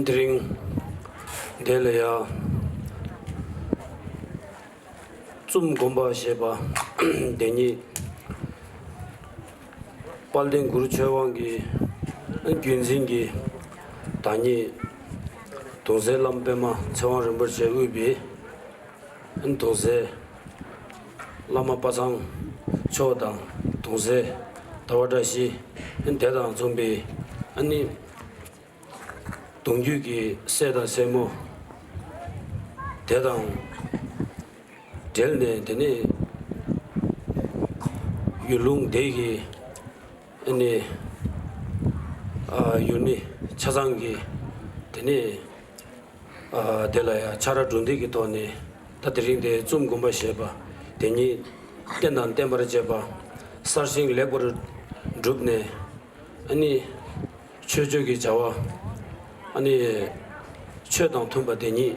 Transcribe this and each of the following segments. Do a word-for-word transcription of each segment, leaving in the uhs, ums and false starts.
དེ་རིང་འདི་ལ་ཡ་ཙུམ་དགོན་པ་ཞེས་པ་དེ་ཉིད་དཔལ་ལྡན་གུ་རུ་ཆོས་དབང་གི་བརྒྱུད་འཛིན་གྱི་བདག་ཉིད་གདུང་སྲས་བླ་མ་པདྨ་ཚེ་དབང་རིན་པོ་ཆེ་དབུས་པའི་གདུང་སྲས་བླ་མ་པ་སངས་མཆོག་དང་གདུང་སྲས་ཟླ་བ་བཀྲ་ཤིས་དེ་དང་མཚུངས་པའི་ཨ་ནི་གདུང་རྒྱུད་ཀྱི་སྲས་དང་སྲས་མོ་དེ་དང་འབྲེལ་ནས། དེ་ནས་ཡུལ་ལུང་དེ་གི་ཨ་ནི་ཨ་ཡུལ་མི་ཆ་ཚང་གི་དེ་ནས་ཨ་དེ་ལ་ཡང་ཕྱག་ར་གྲུ་འདེགས་ཀྱི་ཐོག་ནས། ད་དེ་རིང་དེ་ཙུམ་དགོན་པ་ཞེས་པ་དེ་ཉིད་རྟེན་དང་བརྟེན་པར་བཅས་པ་གསར་བཞེངས་ལེགས་པར་གྲུབ་ནས། ཨ་ནི་ཆོས་སྤྱོད་ཀྱི་བྱ་བ་ཨ་ནི་ཆོས་དང་མཐུན་པ་དེ་ཉིད་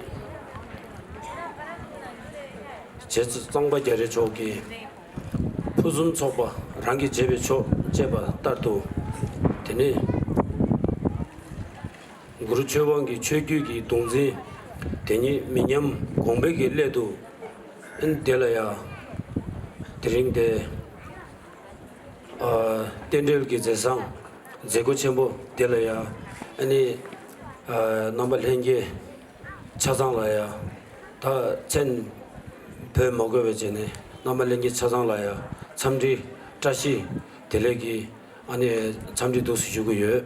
རྗེ་གཙང་པ་རྒྱ་རས་མཆོག་གིས་ཕུན་སུམ་ཚོགས་པ་རང་གིས་བྱས་པས་ཆོག་ཅེས་པ་ལྟར་དུ། དེ་ནས་གུ་རུ་ཆོས་དབང་གི་ཆོས་བརྒྱུད་ཀྱི་གདུང་འཛིན་དེ་ཉིད་མི་ཉམས་གོང་འཕེལ་གྱི་སླད་དུ། ཨ་ནི་དེ་ལ་ཡང་དེ་རིང་དེ། ཨ་རྟེན་འབྲེལ་གྱི་མཛད་བཟང་མཛད་སྒོ་ཆེན་པོ་དེ་ལ་ཡང་ཨ་ནི་ཨ་རྣམ་པ་ལྷན་རྒྱས་ཆ་ཚང་ལ་ཡང་། ད་མཚན་འབོད་མ་དགོས་པའི་བྱས་ནས་རྣམ་པ་ལྷན་རྒྱས་ཆ་ཚང་ལ་ཡང་འཚམས་འདྲི་བཀྲ་ཤིས་བདེ་ལེགས་ཀྱི་ཨ་ནི་འཚམས་འདྲི་འདུག་སེ་ཞུ་གི་ཡོད།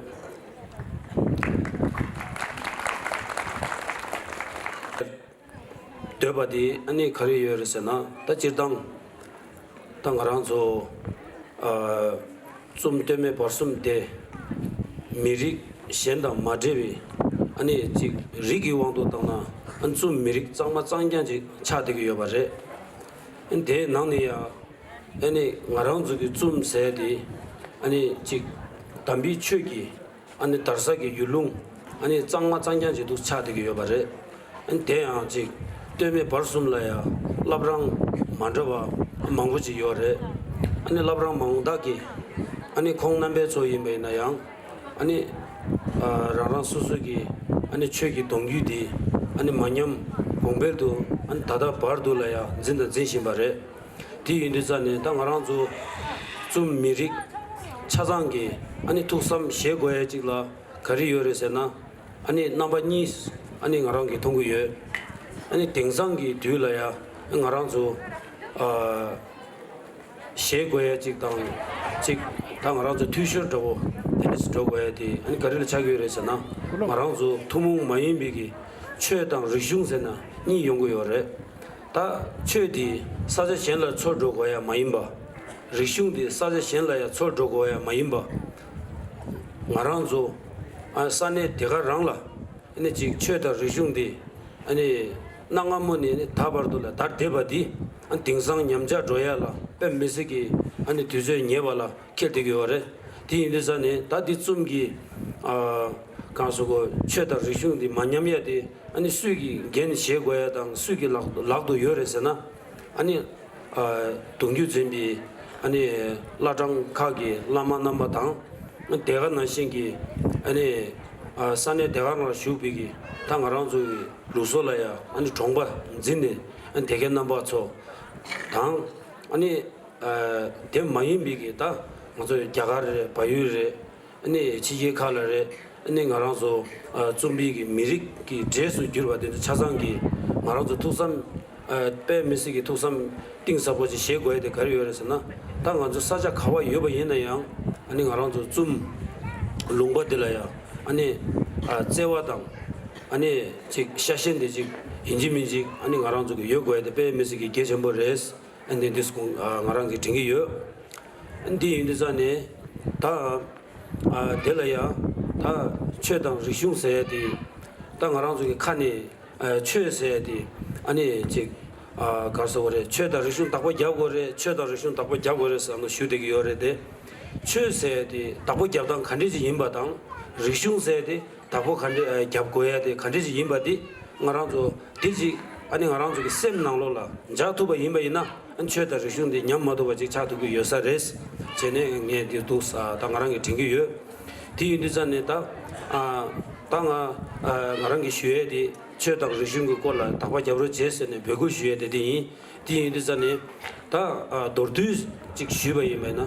འདོད་པ་དེ་ཨ་ནི་ག་རེ་ཡོད་རེད་ཟེར་ན། ད་སྤྱིར་བཏང་ད་ང་རང་ཚོ་ཨ་ཙུམ་སྟོད་སྨད་བར་གསུམ་དེ་མི་རིགས་གཞན་དང་མ་འདྲེས་པའི་ཨ་ནི་ཅིག་རིགས་ཀྱི་དབང་དུ་བཏང་ན་ཨ་ཙུམ་མི་རིགས་གཙང་མ་གཙང་རྐྱང་ཅིག་ཆགས་བསྡད་ཀྱི་ཡོད་པ་རེད། ཨ་ནི་དེའི་ནང་ནས་ཡང་ཨ་ནི་ང་རང་ཚོ་གི་ཙུམ་ཟེར་དེ་ཨ་ནི་ཅིག་དམ་པའི་ཆོས་ཀྱི་ཨ་ནི་དར་ས་གི་ཡུལ་ལུང་ཨ་ནི་གཙང་མ་གཙང་རྐྱང་ཅིག་ཏུ་ཆགས་བསྡད་ཀྱི་ཡོད་པ་རེད། ཨ་ནི་དེ་ཡང་ཅིག་སྟོད་སྨད་བར་གསུམ་ལ་ཡང་བླ་བྲང་མ་འདྲ་བ་མང་པོ་ཅིག་ཡོད་རེད། ཨ་ནི་བླ་བྲང་མང་དག་གི་ཨ་ནི་ཁོང་རྣམ་པའི་ཚོ་ཡིན་པ་ཡིན་ན་ཡང་། ཨ་ནི་ཨ་རང་རང་སོ་སོ་གི་ཨ་ནི་ཆོས་ཀྱི་གདུང་རྒྱུད་འདི་ཨ་ནི་མ་ཉམས་གོང་འཕེལ་དུ་ཨ་ནི་ད་ལྟ་བར་དུ་ལ་ཡང་འཛིན་དང་འཛིན་བཞིན་པ་རེད། དེ་ཡིན་དུས་ཙ་ནས་ད་ང་རང་ཚོ་ཙུམ་མི་རིགས་ཆ་ཚང་གི་ཨ་ནི་ཐུགས་བསམ་བཞེས་དགོས་ཡ་གཅིག་ལ་ག་རེ་ཡོད་རེད་ཟེར་ན། ཨ་ནི་རྣམ་པ་གཉིས་ཨ་ནི་ང་རང་གིས་མཐོང་གི་ཡོད། ཨ་ནི་དེང་སང་གི་དུས་ལ་ཡ་ང་རང་ཚོ་ཨ་བཞེས་དགོས་ཡ་གཅིག་དང་གཅིག་ད་ང་རང་ཚོ་འཐུས་ཤོར་འདྲ་བོ་དེ་འདྲ་ཞིག་འགྲོ་དགོས་ཡ་དེ་ཨ་ནི་ག་རེ་ལ་ཆགས་ཀྱི་ཡོད་རེད་ཟེར་ན། ང་རང་ཚོ་ཐུན་མོང་མ་ཡིན་པའི་གི་ཆོས་དང་རིག་གཞུང་ཟེར་ན་གཉིས་ཡོང་གི་ཡོད་རེད། ད་ཆོས་དེ་ས་ཆ་གཞན་ལ་འཚོལ་འགྲོ་དགོས་ཡ་མ་ཡིན་པ། རིག་གཞུང་དེ་ས་ཆ་གཞན་ལ་ཡ་འཚོལ་འགྲོ་དགོས་ཡ་མ་ཡིན་པ། ང་རང་ཚོ་ཨ་ས་གནས་དེ་ག་རང་ལ་ཨ་ནི་ཅིག་ཆོས་དང་རིག་གཞུང་དེ་ཨ་ནི་གནའ་སྔ་མོ་ནས་ནི་ད་བར་དུ་ལ་དར་བསྡད་པ་དེ་ཨ་དེང་སང་ཉམས་ཆག་འགྲོ་ཡ་ལ་དཔེ་མི་སྲིད་ཀྱི་ཨ་ནི་དུས་ཚོད་ཉེ་བ་ལ་འཁེལ་བསྡད་ཀྱི་ཡོད་རེད། དེ་ཡིན་དུས་ཙ་ནས་ད་འདི་ཙུམ་གྱི་ཨ་གང་ཟེར་དགོས། ཆོས་དང་རིག་གཞུང་འདི་མ་ཉམས་ཡ་དེ་ཨ་ནི་སུས་ཀྱི་འགན་བཞེས་དགོས་ཡ་དང་སུས་ཀྱི་ལག་ལག་ཏུ་ཡོད་རེད་ཟེར་ན། ཨ་ནི་ཨ་གདུང་རྒྱུད་འཛིན་པའི་ཨ་ནི་བླ་བྲང་ཁག་གི་བླ་མ་རྣམ་པ་དང་། དེ་ག་ནང་བཞིན་གྱི་ཨ་ནི་ཨ་ས་གནས་དེ་ག་ནང་བཞུགས་པའི་གི་ད་ང་རང་ཚོའི་ལུགས་སྲོལ་ལ་ཡ་ཨ་ནི་གྲོང་པ་འཛིན་ནས་ཨ་ནི་དེ་གའི་རྣམ་པ་ཚོ་དང་། ཨ་ནི་ཨ་དེ་མ་ཡིན་པའི་གི་ད་ང་ཚོ་རྒྱ་གར་རེད། བལ་ཡུལ་རེད། ཨ་ནི་ཕྱི་རྒྱལ་ཁག་ལ་རེད། ཨ་ནི་ང་རང་ཚོ་ཨ་ཙུམ་པའི་གི་མི་རིགས་ཀྱི་གྲས་སུ་གྱུར་པ་དེ་ཚོ་ཆ་ཚང་གི་ང་རང་ཚོ་ཐུགས་བསམ་ཨ་དཔེ་མི་སྲིད་ཀྱི་ཐུགས་བསམ་གཏིང་ཟབ་པོ་ཅིག་བཞེས་དགོས་ཡ་དེ་ག་རེ་ཡོད་རེད་ཟེར་ན། ད་ང་ཚོ་ས་ཆ་ག་བ་ཡོད་པ་ཡིན་ན་ཡང་ཨ་ནི་ང་རང་ཚོ་ཙུམ་ལུང་པ་འདི་ལ་ཡང་ཨ་ནི་ཨ་བརྩེ་བ་དང་ཨ་ནི་ཅིག་ཤ་ཞེན་དེ་ཅིག་ཡིན་གཅིག་མིན་གཅིག་ཨ་ནི་ང་རང་ཚོ་གི་ཡོད་དགོས་ཡ་དེ་དཔེ་མི་སྲིད་ཀྱི་གལ་ཆེན་པོ་རེད། ཨ་ནི་འདི་སྐོང་ཨ་ང་རང་གིས་དྲན་གྱི་ཡོད། ཨ་འདི་ཡིན་དུས་ཙ་ནས་ད་ཨ་དེ་ལ་ཡང་ད་ཆོས་དང་རིག་གཞུང་ཟེར་ཡ་དེ་ད་ང་རང་ཚོ་གི་ཁ་ནས་ཨ་ཆོས་ཟེར་ཡ་དེ་ཨ་ནི་ཅིག་ཨ་ག་རེ་ཟེར་དགོས་རེད། ཆོས་དང་རིག་གཞུང་བདག་པོ་རྒྱབ་དགོས་རེད། ཆོས་དང་རིག་གཞུང་བདག་པོ་རྒྱབ་དགོས་རེད་ཟེར་ནས་ཞུ་བསྡད་ཀྱི་ཡོད་རེད་དེ། ཆོས་ཟེར་ཡ་དེ་བདག་པོ་རྒྱབ་སྟངས་ག་འདྲས་ཅིག་ཡིན་པ་དང་། རིག་གཞུང་ཟེར་ཡ་དེ་བདག་པོ་ག་འདྲ་ཨ་རྒྱབ་དགོས་ཡ་དེ་ག་འདྲ་ཅིག་ཡིན་པ་དེ་ང་རང་ཚོ་དེ་ཅིག་ཨ་ནི་ང་རང་ཚོ་གི་སེམས་ནང་ལོགས་ལ་འཇགས་ཐུབ་པ་ཡིན་པ་ཡིན་ན། ཨ་ནི་ཆོས་དང་རིག་གཞུང་དེ་ཉམས་མ་ཐུབ་པ་ཅིག་ཆགས་ཐུབ་ཀྱི་ཡོད་ས་རེད། བྱས་ནས་ངས་འདི་འདུག་ས་ད་ང་རང་གིས་དྲན་གྱི་ཡོད། དེ་ཡིན་དུས་ཙ་ནས་ད་ཨ་ ད་ང་ང་རང་གིས་ཞུ་ཡས་དེ་ཆོས་དང་རིག་གཞུང་གི་སྐོར་ལ་དག་པ་རྒྱབ་རོགས་བྱེད་ཟེར་ནས་འབོད་སྐུལ་ཞུ་ཡས་དེ་དེ་ཡིན། དེ་ཡིན་དུས་ཙ་ནས་ད་མདོར་བསྡུས་ཅིག་ཞུས་པ་ཡིན་པས་ན།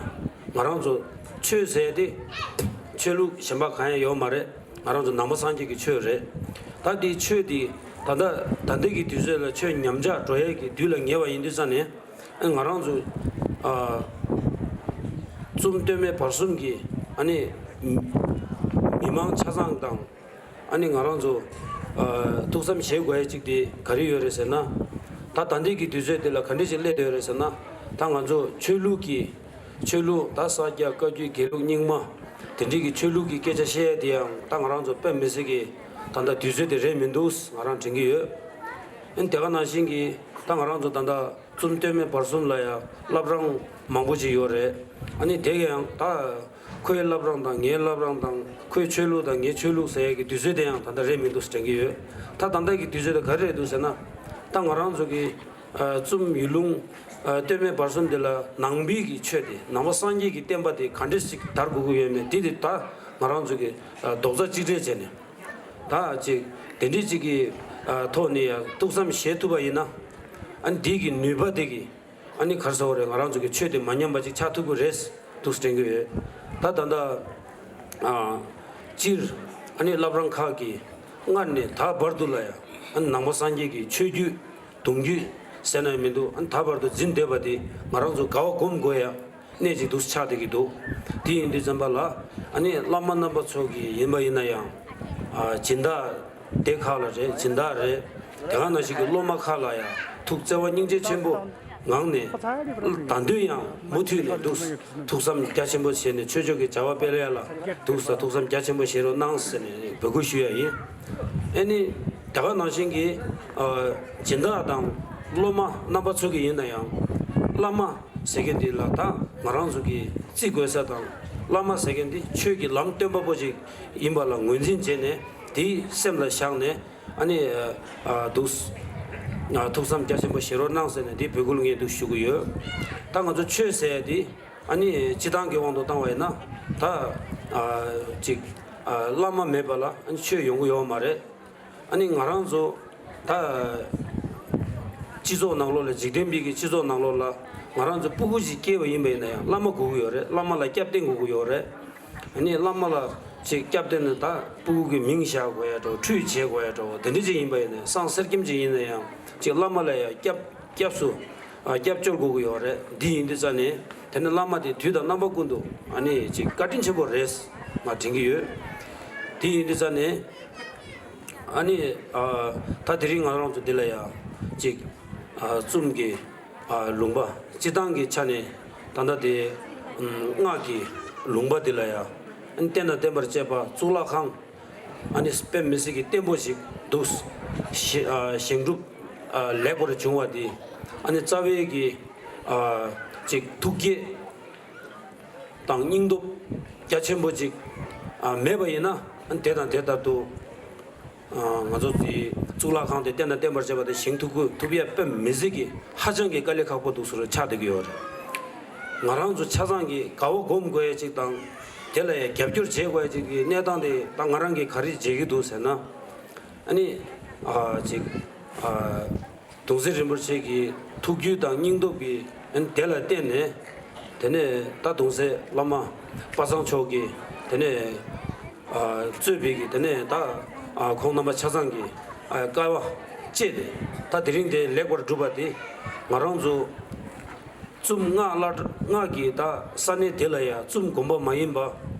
ང་རང་ཚོ་ཆོས་ཟེར་དེ་ཆོས་ལུགས་གཞན་པ་གང་ཡང་ཡོད་མ་རེད། ང་རང་ཚོ་ནང་པ་སངས་རྒྱས་ཀྱི་ཆོས་རེད། ད་དེ་ཆོས་དེ་ད་ལྟ་ད་ལྟའི་གི་དུས་ཚོད་ལ་ཆོས་ཉམས་ཆག་འགྲོ་ཡས་ཀྱི་དུས་ལ་ཉེ་བ་ཡིན་དུས་ཙ་ནས། ཨ་ང་རང་ཚོ་ཨ་གཙུག་སྟོད་སྨད་བར་གསུམ་གྱི་ཨ་ནི་མི་མང་ཆ་ཚང་དང་། ཨ་ནི་ང་རང་ཚོ་ཨ་ཐུགས་བསམ་བཞེས་དགོས་ཡ་གཅིག་དེ་ག་རེ་ཡོད་རེད་ཟེར་ན། ད་ད་ལྟའི་གི་དུས་ཚོད་དེ་ལ་ག་འདྲ་ཞིག་སླེབས་ཡོད་རེད་ཟེར་ན། ད་ང་ཚོ་ཆོས་ལུགས་ཀྱི་ཆོས་ལུགས་ད་ས་སྐྱ་བཀའ་བརྒྱུད་དགེ་ལུགས་རྙིང་མ་དེ་འདྲའི་གི་ཆོས་ལུགས་ཀྱི་སྐད་ཆ་བཤད་ཡ་དེ་ཡང་ད་ང་རང་ཚོ་དཔེ་མི་སྲིད་ཀྱི་ད་ལྟ་དུས་ཚོད་དེ་རེད་མི་འདུག་ང་རང་དྲན་གྱི་ཡོད། ཨ་ནི་དེ་ག་ནང་བཞིན་གྱི་ད་ང་རང་ཚོ་ད་ལྟ་གཙུག་སྟོད་སྨད་བར་གསུམ་ལ་ཡང་བླ་བྲང་མང་པོ་ཅིག་ཡོད་རེད། ཨ་ནི་དེ་ག་ཡང་ད་ཁོའི་བླ་བྲང་དང་ངའི་བླ་བྲང་དང་ཁོའི་ཆོས་ལུགས་དང་ངའི་ཆོས་ལུགས་ཟེར་ཡས་ཀྱི་དུས་ཚོད་དེ་ཡང་ད་ལྟ་རེད་མི་འདུག་དྲན་གྱི་ཡོད། ད་ད་ལྟ་གི་དུས་ཚོད་དེ་ག་རེ་རེད་འདུག་ཟེར་ན། ད་ང་རང་ཚོ་གི་ཨ་གཙུག་ཡུལ་ལུང་ཨ་སྟོད་སྨད་བར་གསུམ་དེ་ལ་ནང་པའི་གི་ཆོས་དེ་ནང་པ་སངས་རྒྱས་ཀྱི་བསྟན་པ་དེ་ག་འདྲས་ཞིག་དར་དགོས་ཀྱི་ཡོད་མེད་དེ་དེ་ད་ང་རང་ཚོ་གི་ཨ་རྡོག་རྩ་གཅིག་སྒྲིལ་བྱས་ནས། ད་ཅིག་དེ་འདྲའི་ཅིག་གི་ཨ་ཐོག་ནས་ཡང་ཐུགས་བསམ་བཞེས་ཐུབ་པ་ཡིན་ན། ཨ་ནི་འདི་གི་ནུས་པ་དེ་གི་ཨ་ནི་ག་རེ་ཟེར་དགོས་རེད། ང་རང་ཚོ་གི་ཆོས་དེ་མ་ཉམས་པ་ཅིག་ཆགས་ཐུབ་ཀྱི་རེད་འདུག་དྲན་གྱི་ཡོད། ད་ད་ལྟ་ཨ་སྤྱིར་ཨ་ནི་བླ་བྲང་ཁག་གི་སྔར་ནས་ད་བར་དུ་ལ་ཡང་ཨ་ནི་ནང་པ་སངས་རྒྱས་ཀྱི་ཆོས་བརྒྱུད་གདུང་རྒྱུད་ཟེར་ན་ཡང་མི་འདུག་ཨ་ནི་ད་བར་དུ་འཛིན་བསྡད་པ་དེ་ང་རང་ཚོ་དགའ་བ་སྒོམ་དགོས་ཡ། གནད་ཅིག་འདུག་ཆགས་བསྡད་ཀྱི་འདུག་དེ་ཡིན་དུས་ཙམ་པ་ལ་ཨ་ནི་བླ་མ་རྣམ་པ་ཚོ་གི་ཡིན་པ་ཡིན་ན་ཡང་ཨ་སྦྱིན་བདག་སྡེ་ཁག་ལ་རེད། སྦྱིན་བདག་རེད། དེ་ག་ནང་བཞིན་གྱི་སློབ་མ་ཁག་ལ་ཡང་ཐུགས་བརྩེ་བ་སྙིང་རྗེ་ཆེན་པོ་ངང་ནས་ད་དུང་ཡང་མུ་མཐུད་ནས་འདུག་ཐུགས་བསམ་རྒྱ་ཆེན་པོ་བཞེས་ནས་ཆོས་ཕྱོགས་ཀྱི་བྱ་བ་སྤེལ་ཡ་ལ་འདུག་ས་ཐུགས་བསམ་རྒྱ་ཆེན་པོ་བཞེས་རོགས་གནང་ཟེར་ནས་འབོད་སྐུལ་ཞུ་ཡ་ཡིན། ཨ་ནི་དེ་ག་ནང་བཞིན་གྱི་ཨ་སྦྱིན་བདག་དང་སློབ་མ་རྣམ་པ་ཚོ་གི་ཡིན་ན་ཡང་བླ་མ་ཟེར་མཁན་འདི་ལ་ད་ང་རང་ཚོ་གི་བརྩི་དགོས་ས་དང་བླ་མ་ཟེར་མཁན་འདི་ཆོས་ཀྱི་ལམ་སྟོན་པ་པོ་ཅིག་ཡིན་པ་ལ་ངོས་འཛིན་བྱས་ནས་དེ་སེམས་ལ་བཞག་ནས་ཨ་ནི་ཨ་འདུག་ཨ་ཐུགས་བསམ་རྒྱ་ཆེན་པོ་བཞེས་རོགས་གནང་ཟེར་ནས་དེ་འབོད་སྐུལ་ངས་འདུག་ཞུ་གི་ཡོད། ད་ང་ཚོ་ཆོས་ཟེར་ཡ་དེ་ཨ་ནི་སྤྱི་བཏང་གི་དབང་དུ་བཏང་བ་ཡིན་ན་ད་ཨ་ཅིག་ཨ་བླ་མ་མེད་པ་ལ་ཨ་ནི་ཆོས་ཡོང་གི་ཡོད་མ་རེད། ཨ་ནི་ང་རང་ཚོ་ད་སྤྱི་ཚོགས་ནང་ལོགས་ལ་འཇིག་རྟེན་པའི་གི་སྤྱི་ཚོགས་ནང་ལོགས་ལ་ང་རང་ཚོ་སྤུ་གུ་ཅིག་སྐྱེས་པ་ཡིན་པ་ཡིན་ན་ཡང་བླ་མ་དགོས་ཀྱི་ཡོད་རེད། བླ་མ་ལ་སྐྱབས་བསྟེན་དགོས་ཀྱི་ཡོད་རེད། ཨ་ནི་བླ་མ་ལ་ཅིག་སྐྱབས་བསྟེན་ནས་ད་སྤུ་གུ་གི་མིང་བཞག་དགོས་ཡ་འདྲ་བོ་ཁྲུས་བྱེད་དགོས་ཡ་འདྲ་བོ་དེ་འདྲ་ཅིག་ཡིན་པ་ཡིན་ན་ཡང་སངས་གསེར་སྐྱེམས་ཅིག་ཡིན་ན་ཡང་ཅིག་བླ་མ་ལ་ཡང་སྐྱབས་སྐྱབས་སུ་ཨ་སྐྱབས་བཅོལ་དགོས་ཀྱི་ཡོད་རེད། འདི་ཡིན་དུས་ཙ་ནས་དེ་ནི་བླ་མ་དེ་དུས་དང་རྣམ་པ་ཀུན་ཏུ་ཨ་ནི་ཅིག་བཀའ་དྲིན་ཆེན་པོ་རེད་ང་དྲན་གྱི་ཡོད། དེ་ཡིན་དུས་ཙ་ནས། ཨ་ནི་ཨ་ད་དེ་རིང་ང་རང་ཚོ་འདི་ལ་ཡ་ཅིག་ཨ་གཙུག་གི་ཨ་ལུང་པ་སྤྱི་བཏང་གི་ཆ་ནས་ད་ལྟ་དེ་ཨམ་སྔགས་ཀྱི་ལུང་པ་འདི་ལ་ཡ་ཨ་ནི་རྟེན་དང་བརྟེན་པར་བཅས་པ་གཙུག་ལག་ཁང་ཨ་ནི་དཔེ་མི་སྲིད་ཀྱི་བརྟན་པོ་ཞིག་འདུག་ཞེ་ཨ་བཞེངས་གྲུབ་ཨ་ལེགས་པར་བྱུང་བ་འདི་ཨ་ནི་རྩ་བའི་གི་ཨ་ཅིག་ཐུགས་བསྐྱེད། དང་སྙིང་སྟོབས་རྒྱ་ཆེན་པོ་ཅིག་ཨ་མེད་པ་ཡིན་ན་ཨ་དེ་དང་དེ་ལྟར་དུ་ཨ་ང་ཚོ་དེ་གཙུག་ལག་ཁང་དེ་རྟེན་དང་བརྟེན་པར་བཅས་པ་དེ་བཞེངས་ཐུབ་ཀྱི་ཐུབ་ཡ་དཔེ་མི་སྲིད་ཀྱི་ཧ་ཅང་གི་དཀའ་ལས་ཁག་པོ་འདུག་ཟེར་ཆགས་བསྡད་ཀྱི་ཡོད་རེད། ང་རང་ཚོ་ཆ་ཚང་གི་དགའ་བ་སྒོམ་དགོས་ཡ་ཅིག་དང་དེ་ལ་ཡ་རྒྱབ་སྐྱོར་བྱེད་དགོས་ཡ་ཅིག་གི་གནས་སྟངས་དེ་ད་ང་རང་གིས་ག་རེ་བྱེད་ཀྱི་འདུག་ཟེར་ན་ཨ་ནི་ཨ་ཅིག་ཨ། གདུང་སྲས་རིན་པོ་ཆེ་གི་ཐུགས་རྒྱུད་དང་སྙིང་སྟོབས་ཀྱི་དེ་ལ་བརྟེན་ནས་དེ་ནས་ད་གདུང་སྲས་བླ་མ་པ་སངས་མཆོག་གིས་དེ་ནས་ཨ་གཙོས་པའི་གི་དེ་ནས་ད་ཨ་ཁོང་རྣམ་པ་ཆ་ཚང་གི་ཨ་དཀའ་བ་སྤྱད་དེ་ད་དེ་རིང་དེ་ལེགས་པར་གྲུབ་པ་དེ་ང་རང་ཚོ་གཙུག་སྔགས་བླ་སྔགས་ཀྱི་ད་ས་གནས་དེ་ལ་ཡང་གཙུག་དགོན་པ་མ་ཡིན་པ་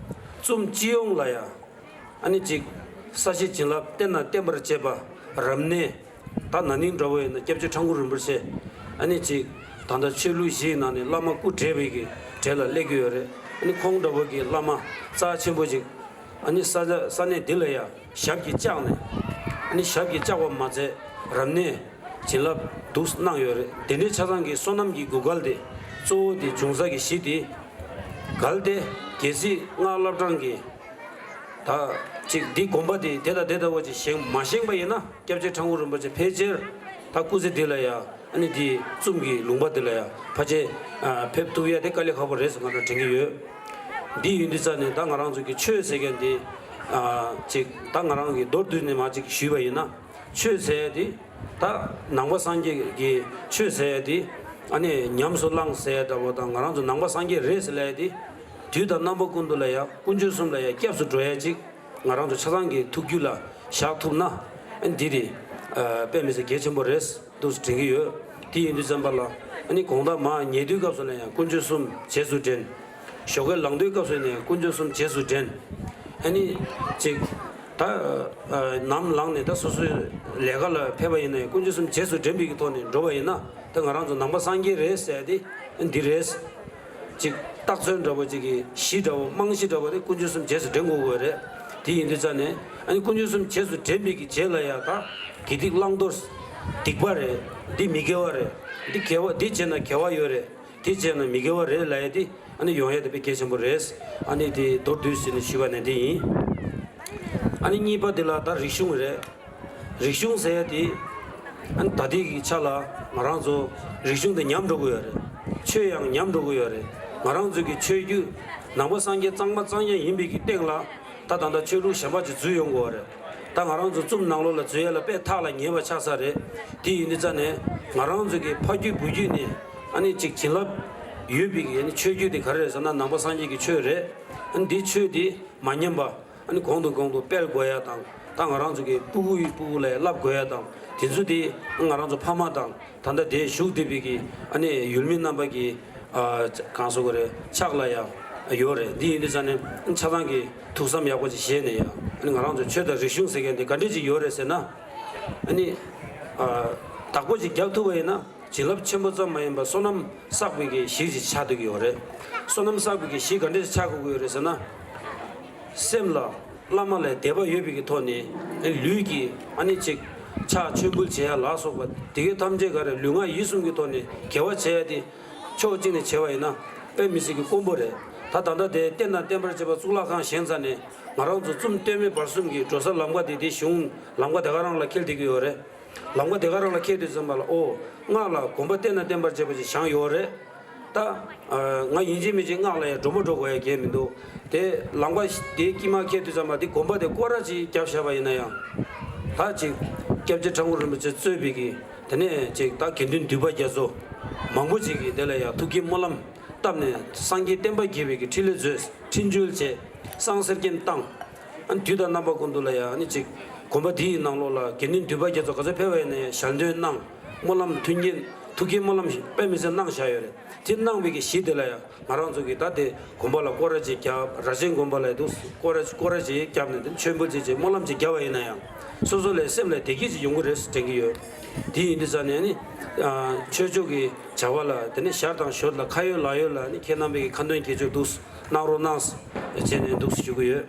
གཙུག་སྤྱི་ཡོངས་ལ་ཡང་། ཨ་ནི་གཅིག་ས་གཞི་བྱིན་རླབས་རྟེན་དང་བརྟེན་པར་བཅས་པ་རབ་གནས། ད་ན་ནིང་འདྲ་བོ་ཡིན་ན་སྐྱབས་རྗེ་ཁྲ་འགུ་རིན་པོ་ཆེ། ཨ་ནི་གཅིག་ད་ལྟ་ཆོས་ལུགས་བཞིའི་ནང་ནས་བླ་མ་སྐུ་བགྲེས་པའི་གི་གྲས་ལ་སླེབས་ཀྱི་ཡོད་རེད། ཨ་ནི་ཁོང་འདྲ་བོ་གི་བླ་མ་རྩ་ཆེན་པོ་ཅིག་ཨ་ནི་ས་ཆ་ས་གནས་འདི་ལ་ཡང་ཞབས་ཀྱིས་བཅགས་ནས། ཨ་ནི་ཞབས་ཀྱིས་བཅགས་པ་མ་ཚད་རབ་གནས་བྱིན་རླབས་འདུག་གནང་ཡོད་རེད། དེ་འདྲའི་ཆ་ཚང་གི་བསོད་ནམས་ཀྱི་གོ་སྐལ་དེ་གཙོ་བོ་དེ་འབྱུང་ས་གི་གཞི་དེ་གལ་ཏེ་རྒྱལ་སྲིད་སྔགས་བླ་བྲང་གི་ད་ཅིག་འདི་དགོན་པ་འདི་དེ་དང་དེ་ལྟ་བུ་ཅིག་བཞེངས་མ་བཞེངས་པ་ཡིན་ན་སྐྱབས་རྗེ་ཁྲ་འགུ་རིན་པོ་ཆེ་ཕལ་ཆེར་ད་སྐུ་ཚེ་འདི་ལ་ཡ་ཨ་ནི་འདི་གཙུག་གི་ལུང་པ་འདི་ལ་ཡ་ཕལ་ཆེར་ཕེབས་ཐུབ་ཡ་དེ་དཀའ་ལས་ཁག་པོ་རེད་ཟེར་ང་རང་དྲན་གྱི་ཡོད། འདི་ཡིན་དུས་ཙ་ནས་ད་ང་རང་ཚོ་གི་ཆོས་ཟེར་མཁན་འདི་ ཨ་ཅིག་ད་ང་རང་གིས་མདོར་བསྡུས་ནས་མར་ཅིག་ཞུས་པ་ཡིན་ན། ཆོས་ཟེར་ཡ་དེ་ད་ནང་པ་སངས་རྒྱས་ཀྱི་ཆོས་ཟེར་ཡ་དེ་ཨ་ནི་ཉམས་སུ་བླངས་ཟེར་ཡ་འདྲ་བོ་དང་། ང་རང་ཚོ་ནང་པ་སངས་རྒྱས་རེད་ཟེར་ལབ་ཡ་དེ་དུས་དང་རྣམ་པ་ཀུན་ཏུ་ལ་ཡ་དཀོན་མཆོག་གསུམ་ལ་ཡ་སྐྱབས་སུ་འགྲོ་ཡ་ཅིག་ང་རང་ཚོ་ཆ་ཚང་གི་ཐུགས་རྒྱུད་ལ་བཞག་ཐུབ་ན། ཨ་ནི་འདི་དེ་ཨ་དཔེ་མི་སྲིད་གལ་ཆེན་པོ་རེད་འདུག་དྲན་གྱི་ཡོད། དེ་ཡིན་དུས་ཙམ་པ་ལ་ཨ་ནི་དགོང་དག་མར་ཉལ་དུས་སྐབས་སུ་ལ་ཡང་དཀོན་མཆོག་གསུམ་རྗེས་སུ་དྲན། ཞོགས་ཀས་ལངས་དུས་སྐབས་སུ་ནས་དཀོན་མཆོག་གསུམ་རྗེས་སུ་དྲན། ཨ་ནི་ཅིག་ད་ཨ་ནམ་ལངས་ནས་ད་སོ་སོའི་ལས་ཀ་ལ་ཕེབས་པ་ཡིན་ན་ཡང་དཀོན་མཆོག་གསུམ་རྗེས་སུ་དྲན་པའི་གི་ཐོག་ནས་འགྲོ་བ་ཡིན་ན། ད་ང་རང་ཚོ་ནང་པ་སངས་རྒྱས་རེད་ཟེར་ཏེ་འདི་རེད། ཅིག་རྟགས་མཚན་འདྲ་བོ་ཅིག་གི་གཞི་འདྲ་བོ་རྨང་གཞི་འདྲ་བོ་དེ་དཀོན་མཆོག་གསུམ་རྗེས་སུ་དྲན་དགོས་དགོས་རེད། དེ་ཡིན་དུས་ཙང་ནས་ཨ་ནི་དཀོན་མཆོག་གསུམ་རྗེས་སུ་དྲན་པའི་གི་རྗེས་ལ་ཡང་ད་དགེ་སྡིག་བླང་དོར། སྡིག་པ་རེད། འདི་མི་དགེ་བ་རེད། འདི་དགེ་བ། འདི་བྱས་ན་དགེ་བ་ཡོད་རེད། འདི་བྱས་ན་མི་དགེ་བ་རེད་ལབ་ཡ་དེ་ཨ་ནི་ཡོང་ཡ་དེ་དཔེ་གལ་ཆེན་པོ་རེད། ཨ་ནི་དེ་མདོར་བསྡུས་བྱས་ནས་ཞུས་པ་ནས་དེ་ཡིན། ཨ་ནི་གཉིས་པ་དེ་ལ་ད་རིག་གཞུང་རེད། རིག་གཞུང་ཟེར་ཡ་དེ་ཨ་ནི་ད་ལྟའི་གི་ཆ་ལ་ང་རང་ཚོ་རིག་གཞུང་དེ་ཉམས་འགྲོ་གི་ཡོད་རེད། ཆོས་ཡང་ཉམས་འགྲོ་གི་ཡོད་རེད། ང་རང་ཚོ་གི་ཆོས་བརྒྱུད་ནང་པ་སངས་རྒྱས་གཙང་མ་གཙང་རྐྱང་ཡིན་པའི་གི་སྟེང་ལ་ད་ད་ལྟ་ཆོས་ལུགས་གཞན་པ་ཅིག་འཛུལ་ཡོང་གི་ཡོད་རེད། ད་ང་རང་ཚོ་ཙུམ་ནང་ལོགས་ལ་འཛུལ་ཡ་ལ་དཔེ་ཐག་ལ་ཉེ་བ་ཆགས་ས་རེད། དེ་ཡིན་དུས་ཙང་ནས་ང་རང་ཚོ་གི་ཕ་རྒྱུད་བུ་རྒྱུད་ནས་ཨ་ནི་ཅིག་བྱིན་རླབས་ཡོད་པའི་གི་ཨ་ནི་ཆོས་བརྒྱུད་དེ་ག་རེ་རེད་ཟེར་ན་ནང་པ་སངས་རྒྱས་ཀྱི་ཆོས་རེད། ཨ་ནི་འདི་ཆོས་དེ་མ་ཉམས་པ། ཨ་ནི་གོང་དུ་གོང་དུ་སྤེལ་དགོས་ཡ་དང་། ད་ང་རང་ཚོ་གི་སྤུ་གུ་ཡི་སྤུ་གུ་ལ་ཡ་བསླབ་དགོས་ཡ་དང་། དེ་ཚོ་དེ་ང་རང་ཚོ་ཕ་མ་དང་ད་ལྟ་དེ་བཞུགས་བསྡད་པའི་གི་ཨ་ནི་ཡུལ་མི་རྣམ་པ་གི་ཨ་གང་ཟེར་དགོས་རེད། ཕྱག་ལ་ཡ་ཡོད་རེད། འདི་ཡིན་དུས་ཙང་ནས་ཆ་ཚང་གི་ཐུགས་བསམ་ཡག་པོ་ཅིག་བཞེས་ནས་ཡ། ཨ་ནི་ང་རང་ཚོ་ཆོས་དང་རིག་གཞུང་ཟེར་མཁན་དེ་ག་འདྲས་ཅིག་ཡོད་རེད་ཟེར་ན། ཨ་ནི་ཨ་བདག་པོ་ཅིག་རྒྱག་ཐུབ་པ་ཡིན་ན། བྱིན་རླབས་ཆེན་པོ་ཙམ་མ་ཡིན་པར་བསོད་ནམས་བསགས་པའི་གི་གཞི་ཅིག་ཆགས་བསྡད་ཀྱི་ཡོད་རེད། བསོད་ནམས་བསགས་པའི་གི་གཞི་ག་འདྲས་ཆགས་དགོས་ཀྱི་ཡོད་རེད་ཟེར་ན། སེམས་ལ་བླ་མ་ལ་དད་པ་ཡོད་པའི་གི་ཐོག་ནས་ལུས་ཀྱི་ཨ་ནི་ཅིག་ཕྱག་མཆོད་འབུལ་བྱེད་ཡ་ལ་སོགས་པ་དེ་གའི་ཐམས་ཅད་ག་རེ་ལུས་ངག་ཡིད་གསུམ་གྱི་ཐོག་ནས་དགེ་བ་བྱེད་ཡ་དེ་ཕྱོགས་གཅིག་ནས་བྱེད་པ་ཡིན་ན་དཔེ་མི་སྲིད་ཀྱི་དཀོན་པོ་རེད། ད་ད་ལྟ་དེ་རྟེན་དང་བརྟེན་པར་བཅས་པ་གཙུག་ལག་ཁང་བཞེངས་ཚར་ནས་ང་རང་ཚོ་ཙུམ་སྟོད་སྨད་བར་གསུམ་གྱི་འགྲོ་ས་ལམ་ཁ་དེ་དེ་གཞུང་ལམ་ཁ་དེ་ག་རང་ལ་འཁེལ་བསྡད་ཀྱི་ཡོད་རེད། ལམ་ཁ་དེ་ག་རང་ལ་འཁེལ་དུས་ཙམ་པ་ལ་ཨོ། སྔགས་ལ་དགོན་པ་རྟེན་དང་བརྟེན་པར་བཅས་པ་ཅིག་བཞེངས་ཡོད་རེད། ད་ང་ཡིན་གཅིག་མིན་གཅིག་སྔགས་ལ་ཡང་སྒྲོམ་པ་འགྲོ་དགོས་ཡ་གལ་མི་འདུག་དེ་ལམ་ཁ་དེའི་དཀྱིལ་མ་འཁེལ་དུས་ཙམ་པ་དེ་དགོན་པ་དེ་སྐོར་ར་ཅིག་བརྒྱབ་བཞག་པ་ཡིན་ན་ཡང་། ད་ཅིག་སྐྱབས་རྗེ་ཁྲ་འགུ་རིན་པོ་ཆེ་གཙོས་པའི་གི་དེ་ནས་ཅིག་ད་དགེ་འདུན་འདུས་པ་རྒྱ་མཚོ་མང་པོ་ཅིག་གིས་དེ་ལ་ཡང་ཐུགས་ཀྱི་སྨོན་ལམ་བཏབ་ནས་སངས་རྒྱས་བསྟན་པ་རྒྱས་པའི་གི་ཕྲིན་ལས་མཛོད། འཕྲིན་བཅོལ་བྱས། གསང་གསེར་སྐྱེམས་བཏང་། ཨ་ནི་དུས་དང་རྣམ་པ་ཀུན་ཏུ་ལ་ཡང་ཨ་ནི་ཅིག་དགོན་པ་འདི་ཡི་ནང་ལོགས་ལ་དགེ་འདུན་འདུས་པ་རྒྱ་མཚོ་ག་ཚོད་ཕེབས་པ་ཡིན་ན་ཡང་ཞལ་འདོན་གནང་། སྨོན་ལམ་མཐུན་རྐྱེན་ཐུགས་ཀྱི་སྨོན་ལམ་དཔེ་མི་སྲིད་གནང་བཞག་ཡོད་རེད། དེ་གནང་བའི་གི་གཞི་དེ་ལ་ཡང་ང་རང་ཚོ་གིས་ད་དེ་དགོན་པ་ལ་སྐོར་ར་ཅིག་བརྒྱབ། རྭ་ཅན་དགོན་པ་ལ་འདུག་སྐོར་ར་སྐོར་ར་ཅིག་བརྒྱབ་ནས་དེ་མཆོད་འབུལ་ཅིག་བྱས། སྨོན་ལམ་ཅིག་བརྒྱབ་པ་ཡིན་ན་ཡང་སོ་སོ་ལ་སེམས་ལ་བདེ་སྐྱིད་ཅིག་ཡོང་གི་རེད་དྲན་གྱི་ཡོད། དེ་ཡིན་དུས་ཙང་ནས་ནི་ཆོས་ཕྱོགས་ཀྱི་བྱ་བ་ལ་དེ་ནས་ཞར་དང་ཞོར་ལ་ཁ་ཡོད་ལག་ཡོད་ལ་ནི་ཁྱེད་རྣམ་པའི་གི་ཁ་འདོན་དགེ་སྦྱོར་འདུག་གནང་རོགས་གནང་བྱས་ནས་འདུག་ཞུ་གི་ཡོད།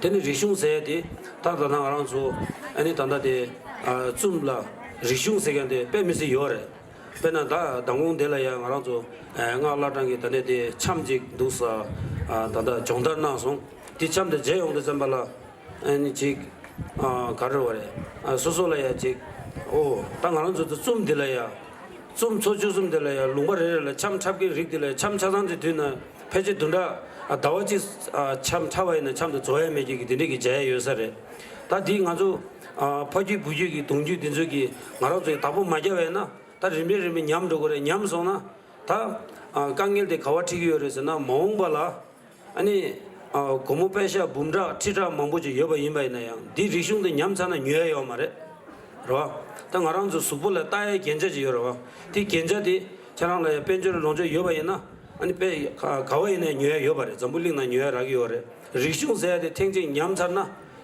དེ་ནི་རིག་གཞུང་ཟེར་ཡ་དེ་ད་ལྟ་ན་ང་རང་ཚོ་ཨ་ནི་ད་ལྟ་དེ་ཨ་ཙུམ་ལ་རིག་གཞུང་ཟེར་མཁན་དེ་དཔེ་མི་སྲིད་ཡོད་རེད། དཔེར་ན་ད་མདང་དགོང་དེ་ལ་ཡང་ང་རང་ཚོ་ཨ་སྔགས་བླ་བྲང་གི་ད་ལྟ་དེ་འཆམ་ཅིག་འདུག་ས། ཨ་ད་ལྟ་སྦྱོང་བརྡར་གནང་སོང་། དེ་འཆམ་དེ་མཇལ་ཡོང་དུས་ཙམ་པ་ལ་ཨ་ནི་ཅིག་ཨ་ག་རེ་བ་རེད། ཨ་སོ་སོ་ལ་ཡང་ཅིག་ཨོ་ད་ང་རང་ཚོ་ཚོ་ཙུམ་དེ་ལ་ཡང་ཙུམ་ཚོ་བཅུ་གསུམ་དེ་ལ་ཡང་ལུང་པ་རེ་རེ་ལ་འཆམ་འཁྲབ་མཁན་རིགས་དེ་ལ་ཡང་འཆམ་ཆ་ཚང་དེ་དུས་ན་ཕལ་ཆེར་བདུན་ཕྲག་ཨ་ཟླ་བ་གཅིག་ཨ་འཆམ་འཁྲབ་པ་ཡིན་ན་འཆམ་དེ་རྫོགས་ཡ་མེད་ཀྱི་གི་དེ་འདྲས་ཀྱི་མཇལ་ཡ་ཡོད་ས་རེད། ད་དེ་ང་ཚོ་ཨ་ཕ་རྒྱུད་བུ་རྒྱུད་ཀྱི་གདུང་རྒྱུད་དེ་ཚོ་གིས་ང་རང་ཚོ་ཡི་བདག་པོ་མ་བརྒྱབ་པ་ཡིན་ན་ད་རིམ་པས་རིམ་པས་ཉམས་འགྲོ་གི་རེད། ཉམས་སོང་ན་ད་ཨ་དཀའ་ངལ་དེ་ག་པར་འཕྲད་ཀྱི་ཡོད་རེད་ཟེར་ན་མ་འོངས་པ་ལ། ཨ་ནི་ཨ་སྒོར་མོ་པད་ཤག་འབུམ་ཕྲག་ཁྲི་ཕྲག་མང་པོ་ཅིག་ཡོད་པ་ཡིན་པ་ཡིན་ན་ཡང་འདི་རིག་གཞུང་འདི་ཉམས་ཚར་ན་ཉོ་ཡ་ཡོད་མ་རེད། རེད་བ། ད་ང་རང་ཚོ་གཟུགས་པོ་ལ་བཏགས་ཡའི་རྒྱན་ཆ་ཅིག་ཡོད་རེད་བ། དེ་རྒྱན་ཆ་དེ་ཁྱེད་རང་ལ་ཡང་དཔལ་འབྱོར་ལོངས་སྤྱོད་ཡོད་པ་ཡིན་ན་ཨ་ནི་དཔེ་ག་ག་བ་ཡིན་ན་ཉོ་ཡ་ཡོད་པ་རེད། འཛམ་བུ་གླིང་ནང་ཉོ་ཡ་རག་གི་ཡོད་རེད། རིག་གཞུང་ཟེར་ཡ་དེ་ཐེངས་གཅིག་ཉམས་ཚར་ན་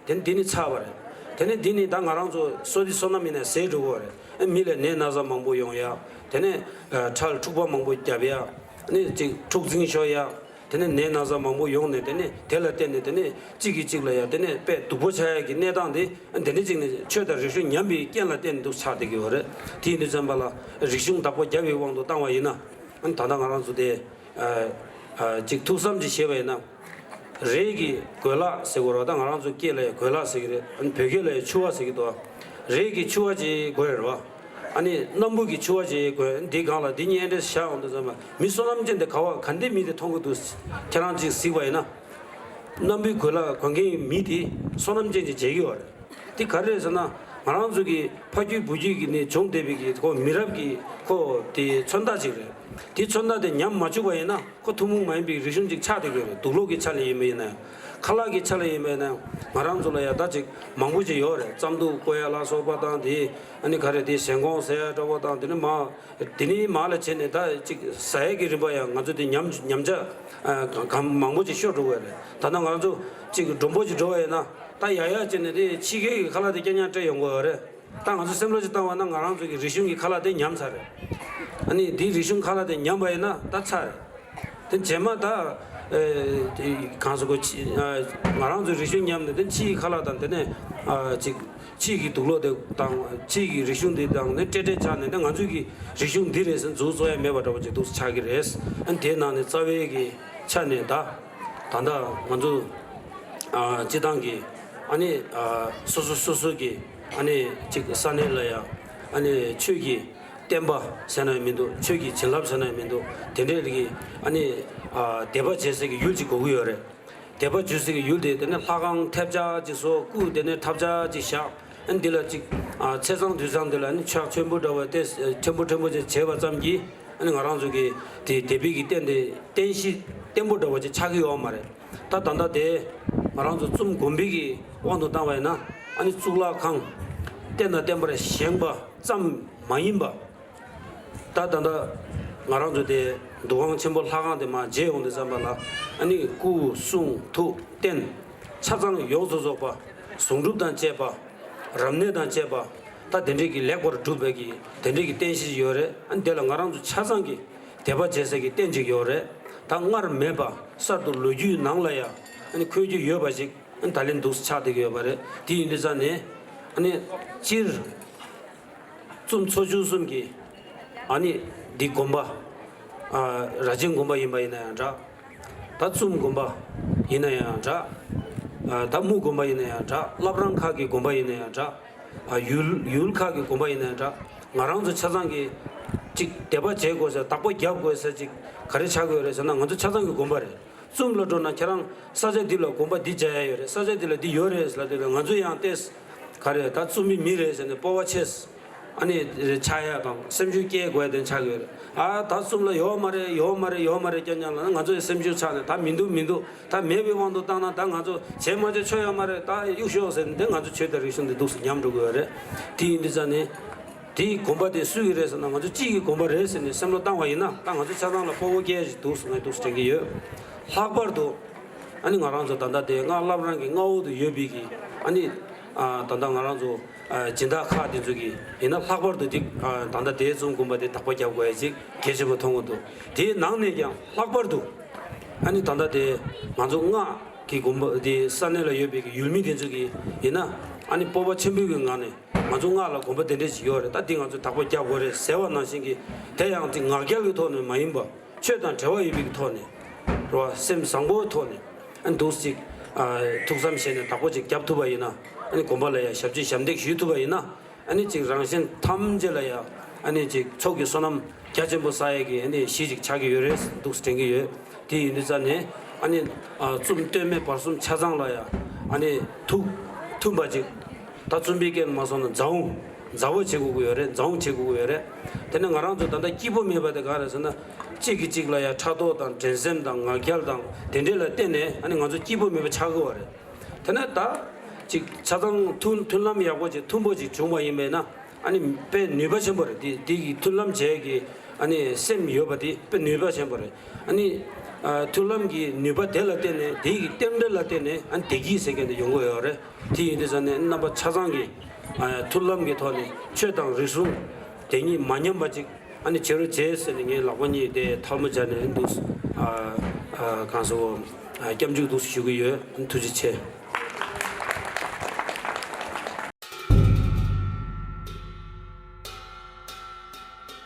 དེ་ནི་འདི་ནི་ཚར་བ་རེད། དེ་ནི་འདི་ནི་ད་ང་རང་ཚོ་བསོད་བདེ་བསོད་ནམས་ཡིན་ན་ཟད་འགྲོ་གི་ཡོད་རེད། ཨ་མི་ལ་ནད་ན་ཚ་མང་པོ་ཡོང་ཡ། དེ་ནས་ཁྲག་འཁྲུག་པ་མང་པོ་བརྒྱབ་ཡ། ཨ་ནི་ཅིག་འཁྲུག་འཛིང་ཤོར་ཡ། དེ་ནས་ནད་ན་ཚ་མང་པོ་ཡོང་ནས་དེ་ནས་དེ་ལ་བརྟེན་ནས་དེ་ནས་གཅིག་གིས་གཅིག་ལ་ཡ་དེ་ནས་དཔེ་སྡུག་པོ་ཆགས་ཡ་གི་གནས་སྟངས་དེ་འདི་འདྲ་ཅིག་ནས་ཆོས་དང་རིག་གཞུང་ཉམས་པའི་རྐྱེན་ལ་བརྟེན་ནས་འདུག་ཆགས་བསྡད་ཀྱི་ཡོད་རེད། དེ་ཡིན་དུས་ཙམ་པ་ལ་རིག་གཞུང་བདག་པོ་རྒྱབ་པའི་དབང་དུ་བཏང་བ་ཡིན་ན། ཨ་ནི་ད་ལྟ་ང་རང་ཚོ་དེ་ཨ་ཨ་ཅིག་ཐུགས་བསམ་ཅིག་བཞེས་པ་ཡིན་ན། རས་ཀྱི་གོས་ལག་ཟེར་དགོས་རེད་བ། ད་ང་རང་ཚོ་སྐད་ལ་ཡ་གོས་ལག་ཟེར་གྱི་རེད། ཨ་ནི་བོད་སྐད་ལ་ཡ་ཕྱུ་པ་ཟེར་གྱི་འདུག་རས་ཀྱི་ཕྱུ་པ་ཅིག་དགོས་རེད་བ། ཨ་ནི་སྣམ་བུ་གི་ཕྱུ་པ་ཅིག་དགོས། འདི་སྒང་ལ་འདི་གཉིས་འདྲེས་བཞག་ཡོང་དུས་ཙམ་པ་མི་བསོད་ནམས་ཅན་དེ་ག་བ་ག་འདྲའི་མི་དེ་མཐོང་གི་འདུག་ཁྱེད་རང་ཅིག་གཟིགས་པ་ཡིན་ན། སྣམ་བུའི་གོས་ལ་གོན་མཁན་མི་དེ་བསོད་ནམས་ཅན་ཅིག་བྱེད་ཀྱི་ཡོད་རེད། དེ་ག་རེ་རེད་ཟེར་ན། ང་རང་ཚོ་གི་ཕ་རྒྱུད་བུ་རྒྱུད་ཀྱི་ནས་བྱུང་བསྡད་པའི་གི་ཁོ་མི་རབས་ཀྱི་ཁོ་དེ་མཚོན་རྟགས་ཅིག་རེད། དེ་མཚོན་རྟགས་དེ་ཉམས་མ་བཅུག་པ་ཡིན་ན། ཁོ་ཐུན་མོང་མ་ཡིན་པའི་རིག་གཞུང་ཅིག་ཆགས་བསྡད་ཀྱི་ཡོད་རེད། དུག་ལོག་གི་ཆ་ལ་ཡིན་པ་ཡིན་ན་ཡང་། ཁ་ལག་གི་ཆ་ལ་ཡིན་པ་ཡིན་ན་ཡང་། ང་རང་ཚོ་ལ་ཡང་ད་ཅིག་མང་པོ་ཅིག་ཡོད་རེད། རྩམ་དུག་བཀོ་ཡ་ལ་སོགས་པ་དང་། དེ་ཨ་ནི་ག་རེ། དེ་ཟན་གོང་ཟེར་ཡ་འདྲ་པོ་དང་། དེ་ནི་མ། དེ་ནི་མ་ལ་བྱས་ནས་ད་ཅིག་ཟ་ཡས་ཀྱི་རིམ་པ་ཡང་ང་ཚོ་དེ་ཉམས་ཉམས་ཆག་གང་མང་པོ་ཅིག་ཤོར་འགྲོ་གི་རེད། ད་ལྟ་ང་ཚོ་ཅིག་མགྲོན་པོ་ཅིག་འགྲོ་བ་ཡིན་ན། ད་ཡ་ཡ་བྱས་ནས་དེ་ཕྱི་རྒྱལ་གྱི་ཁ་ལག་དེ་རྐྱང་རྐྱང་སྤྲད་ཡོང་གི་ཡོད་རེད། ད་ང་ཚོ་སེམས་བློ་ཅིག་བཏང་བ་ན། ང་རང་ཚོ་གི་རིག་གཞུང་གི་ཁ་ལག་དེ་ཉམས་ཚར་རེད། ཨ་ནི་འདི་རིག་གཞུང་ཁ་ལག་དེ་ཉམས་པ་ཡིན་ན་ད་ཚར་རེད། དེ་རྗེས་མ་ད་ཨེ་དེ་གང་ཟེར་དགོས། ཕྱི་ཨ་ང་རང་ཚོའི་རིག་གཞུང་ཉམས་ནས་དེ་ཕྱིའི་ཁ་ལག་དང་། དེ་ནས་ཨ་ཅིག་ཕྱིའི་གི་དུག་ལོག་དེ་དང་། ཕྱིའི་གི་རིག་གཞུང་དེ་དང་ནི་འབྲེལ་འབྲེལ་ཆགས་ནས། དེ་ང་ཚོའི་གི་རིག་གཞུང་འདི་རེད་ཟེར་འཛུགས་རྩོག་ཡ་མེད་པ་འདྲ་པོ་ཅིག་འདུག་ཆགས་ཀྱི་རེད། ཨ་ནི་དེའི་ནང་ནས་རྩ་བའི་གི་ཆ་ནས་ད་ད་ལྟ་ང་ཚོ་ཨ་སྤྱི་བཏང་གི་ཨ་ནི་ཨ་སོ་སོ་སོ་སོ་གི་ཨ་ནི་ཅིག་ས་གནས་ལ་ཡ་ཨ་ནི་ཆོས་ཀྱི་བསྟན་པ་ཟེར་ན་ཡང་མི་འདུག་ཆོས་ཀྱི་བྱིན་རླབས་ཟེར་ན་ཡང་མི་འདུག་དེ་འདྲའི་གི་ཨ་ནི་ཨ་དད་པ་བྱེད་སའི་གི་ཡུལ་ཅིག་དགོས་ཀྱི་ཡོད་རེད། དད་པ་བྱེད་སའི་གི་ཡུལ་དེ། དེ་ནས་ལྷ་ཁང་ཐབས་ཆག་ཅིག་བཟོ། སྐུ་དེ་ནས་ཐབས་ཆག་ཅིག་བཞག་ཨ་ནི་འདི་ལ་ཅིག་ཨ་ཚེས་བཟང་དུས་བཟང་དེ་ལ་ཨ་ནི་ཕྱག་མཆོད་འབུལ་འདྲ་བ་དེ་ཕྲན་བུ་ཕྲན་བུ་ཅིག་བྱས་པ་ཙམ་གྱིས་ཨ་ནི་ང་རང་ཚོ་གི་དེ་དད་པའི་གི་རྟེན་དེ་རྟེན་གཞི་བརྟན་པོ་འདྲ་བ་ཅིག་ཆགས་ཀྱི་ཡོད་མ་རེད། ད་ད་ལྟ་དེ་ང་རང་ཚོ་ཙུམ་དགོན་པའི་གི་དབང་དུ་བཏང་བ་ཡིན་ན། ཨ་ནི་གཙུག་ལག་ཁང་རྟེན་དང་བརྟེན་པར་བཞེངས་པ་ཙམ་མ་ཡིན་པ། ད་ད་ལྟ་ང་རང་ཚོ་དེ་འདུ་ཁང་ཆེན་པོ་ལྷ་ཁང་དེ་མར་མཇལ་ཡོང་དུས་ཙམ་པ་ལ། ཨ་ནི་སྐུ་གསུང་ཐུགས་རྟེན་ཆ་ཚང་ཡོངས་སུ་རྫོགས་པ། གཟུངས་སྒྲུབ་དང་བཅས་པ། རབ་གནས་དང་བཅས་པ། ད་དེ་འདྲའི་གི་ལེགས་པར་གྲུབ་པའི་གི་དེ་འདྲའི་གི་རྟེན་གཞི་ཡོད་རེད། ཨ་ནི་དེ་ལ་ང་རང་ཚོ་ཆ་ཚང་གི་དད་པ་བྱེད་སའི་གི་རྟེན་ཅིག་ཡོད་རེད། ད་སྔར་མེད་པ་གསར་དུ་ལོ་རྒྱུས་ནང་ལ་ཡ་ཨ་ནི་འཁོད་རྒྱུ་ཡོད་པ་ཞིག་ཨ་ནི་ད་ལན་འདུག་ཆགས་བསྡད་ཀྱི་ཡོད་པ་རེད། དེ་ཡིན་དུས་ཙང་ནས་ཨ་ནི་སྤྱིར་ཙུམ་ཚོ་ཆུང་གསུམ་གྱི་ཨ་ནི་འདི་དགོན་པ། ཨ་རྭ་ཅན་དགོན་པ་ཡིན་པ་ཡིན་ན་ཡང་འདྲ། ད་ཙུམ་དགོན་པ་ཡིན་ན་ཡང་འདྲ། ཨ་ད་མུ་དགོན་པ་ཡིན་ན་ཡང་འདྲ། བླ་བྲང་ཁག་གི་དགོན་པ་ཡིན་ན་ཡང་འདྲ། ཨ་ཡུལ་ཡུལ་ཁག་གི་དགོན་པ་ཡིན་ན་ཡང་འདྲ། ང་རང་ཚོ་ཆ་ཚང་གི་ཅིག་དད་པ་བྱེད་དགོས་ས། བདག་པོ་རྒྱབ་དགོས་ས་ཅིག་ག་རེ་ཆགས་ཀྱི་ཡོད་རེད་ཟེར་ན། ང་ཚོ་ཆ་ཚང་གི་དགོན་པ་རེད། ཙུམ་ལ་འགྲོ་ན་ཁྱེད་རང་ས་ཆ་འདི་ལ་དགོན་པ་འདི་མཇལ་ཡ་ཡོད་རེད། ས་ཆ་འདི་ལ་འདི་ཡོད་རེད་ལབ་དུས་ལ། ང་ཚོ་ཡང་ཏོག་ཙམ་ག་རེ། ད་ཙུམ་མི་མི་རེད་ཟེར་ནས་སྤོབས་པ་ཆེ། ཨ་ནི་ཆགས་ཡ་དང་སེམས་ཤུགས་སྐྱེ་དགོས་ཡ་དེ་ཆགས་ཀྱི་ཡོད་རེད། ཨ་ད་ཙུམ་ལ་ཡོད་མ་རེད། ཡོད་མ་རེད། ཡོད་མ་རེད། རྐྱང་རྐྱང་ལབ་ན་ང་ཚོ་ཡི་སེམས་ཤུགས་ཆག་ནས། ད་མི་འདུག་མི་འདུག་ད་མེད་པའི་དབང་དུ་བཏང་ན། ད་ང་ཚོ་བྱས་མ་བྱས་ཆོ་ཡོད་མ་རེད། ད་གཡུག་ཞོག་ཟེར་ནས། དེ་ང་ཚོ་ཆོས་དང་རིག་གཞུང་འདི་འདུག་སེ་ཉམས་འགྲོ་གི་ཡོད་རེད། དེ་ཡིན་དུས་ཙང་ནས། དེའི་དགོན་པ་དེ་སུ་ཡི་རེད་ཟེར་ན། ང་ཚོ་གཅིག་གི་དགོན་པ་རེད་ཟེར་ནས་སེམས་བློ་བཏང་བ་ཡིན་ན། ད་ང་ཚོ་ཆ་ཚང་ལ་སྤོབས་པ་སྐྱེ་ཞིག་འདུག་ཟེར་ང་འདུག་སེ་དྲན་གྱི་ཡོད། ལྷག་པར་དུ་ཨ་ནི་ང་རང་ཚོ་ད་ལྟ་དེ་སྔགས་བླ་བྲང་གི་མངའ་འོག་ཏུ་ཡོད་པའི་གི་ཨ་ནི་ཨ་ད་ལྟ་ང་རང་ཚོ་ཨ་སྦྱིན་བདག་ཁག་དེ་ཚོ་གི་ཡིན་ན། ལྷག་པར་དུ་དེ་ཨ་ད་ལྟ་དེ་ཙུམ་དགོན་པ་དེ་བདག་པོ་རྒྱབ་དགོས་ཡ་ཅིག་གལ་ཆེན་པོ་མཐོང་གི་འདུག་དེའི་ནང་ནས་ཀྱང་ལྷག་པར་དུ་ཨ་ནི་ད་ལྟ་དེ་ང་ཚོ་སྔགས་ཀྱི་དགོན་པ་དེ་ས་གནས་ལ་ཡོད་པའི་གི་ཡུལ་མི་དེ་ཚོ་གི་ཡིན་ན། ཨ་ནི་སྤོབས་པ་ཆེན་པོའི་གི་ངང་ནས་ང་ཚོ་སྔགས་ལ་དགོན་པ་དེ་འདྲས་ཅིག་ཡོད་རེད། ད་འདི་ང་ཚོས་བདག་པོ་རྒྱག་དགོས་རེད་ཟེར་བ་ནང་བཞིན་གྱི། དེ་ཡང་ཅིག་ངག་འཁྱལ་གྱི་ཐོག་ནས་མ་ཡིན་པ། ཆོས་དང་འབྲེལ་བ་ཡོད་པའི་གི་ཐོག་ནས། རེད་བ། སེམས་བཟང་པོའི་ཐོག་ནས་ཨ་འདུག་ཅིག་ཨ་ཐུགས་བསམ་བཞེས་ནས་བདག་པོ་ཅིག་རྒྱབ་ཐུབ་པ་ཡིན་ན། ཨ་ནི་དགོན་པ་ལ་ཡ་ཞབས་ཕྱི་ཞབས་འདེགས་ཞུ་ཐུབ་པ་ཡིན་ན། ཨ་ནི་ཅིག་རང་གཞན་ཐམས་ཅད་ལ་ཡ་ཨ་ནི་ཅིག་ཚོགས་ཀྱི་བསོད་ནམས་རྒྱ་ཆེན་པོ་བསགས་ཡས་ཀྱི་ཨ་ནི་གཞི་ཅིག་ཆགས་ཀྱི་ཡོད་རེད་འདུག་སེ་དྲན་གྱི་ཡོད། དེ་ཡིན་དུས་ཙང་ནས་ཨ་ནི་ཨ་ཙུམ་སྟོད་སྨད་བར་གསུམ་ཆ་ཚང་ལ་ཡ་ཨ་ནི་ཐུགས་མཐུན་པ་ཅིག་ད་ཙུམ་པའི་སྐད་ལ་མ་སོང་ན་མཛའ་འོང་། མཛའ་བོ་བྱེད་དགོས་ཀྱི་ཡོད་རེད། མཛའ་འོང་བྱེད་དགོས་ཀྱི་ཡོད་རེད། དེ་ནས་ང་རང་ཚོ་ད་ལྟ་སྐྱིད་པོ་མེད་པ་དེ་ག་རེ་ཟེར་ན། གཅིག་གིས་གཅིག་ལ་ཡ་ཕྲག་དོག་དང་འགྲན་སེམས་དང་ངག་འཁྱལ་དང་དེ་འདྲས་ལ་བརྟེན་ནས་ཨ་ནི་ང་ཚོ་སྐྱིད་པོ་མེད་པ་ཆགས་ཀྱི་ཡོད་རེད། དེ་ནས་ད་ཅིག་ཆ་ཚང་མཐུན་མཐུན་ལམ་ཡག་པོ་ཅིག་མཐུན་པོ་ཅིག་བྱུང་བ་ཡིན་པས་ན། ཨ་ནི་དཔེ་ནུས་པ་ཆེན་པོ་རེད། དེ་དེ་གི་མཐུན་ལམ་བྱེད་ཀྱི་ཨ་ནི་སེམས་ཡོད་པ་དེ་དཔེ་ནུས་པ་ཆེན་པོ་རེད། ཨ་ནི་ཨ་མཐུན་ལམ་གྱི་ནུས་པ་དེ་ལ་བརྟེན་ནས། དེ་གི་རྟེན་འབྲེལ་ལ་བརྟེན་ནས་ཨ་ནི་བདེ་སྐྱིད་ཟེར་མཁན་དེ་ཡོང་གི་ཡོད་རེད། དེ་ཡིན་དུས་ཙང་ནས་རྣམ་པ་ཆ་ཚང་གིས་ཨ་མཐུན་ལམ་གྱི་ཐོག་ནས་ཆོས་དང་རིག་གཞུང་དེ་གཉིས་མ་ཉམས་པ་ཅིག་ཨ་ནི་བྱེད་རོགས་བྱེད་ཟེར་ནས་ངས་ལག་པ་གཉིས་དེ་ཐལ་མོ་སྦྱར་ནས་འདུག་ཨ་ཨ་གང་ཟེར། ཨ་སྐྱབས་འཇུག་འདུག་ཞུ་གི་ཡོད། ཐུགས་རྗེ་ཆེ།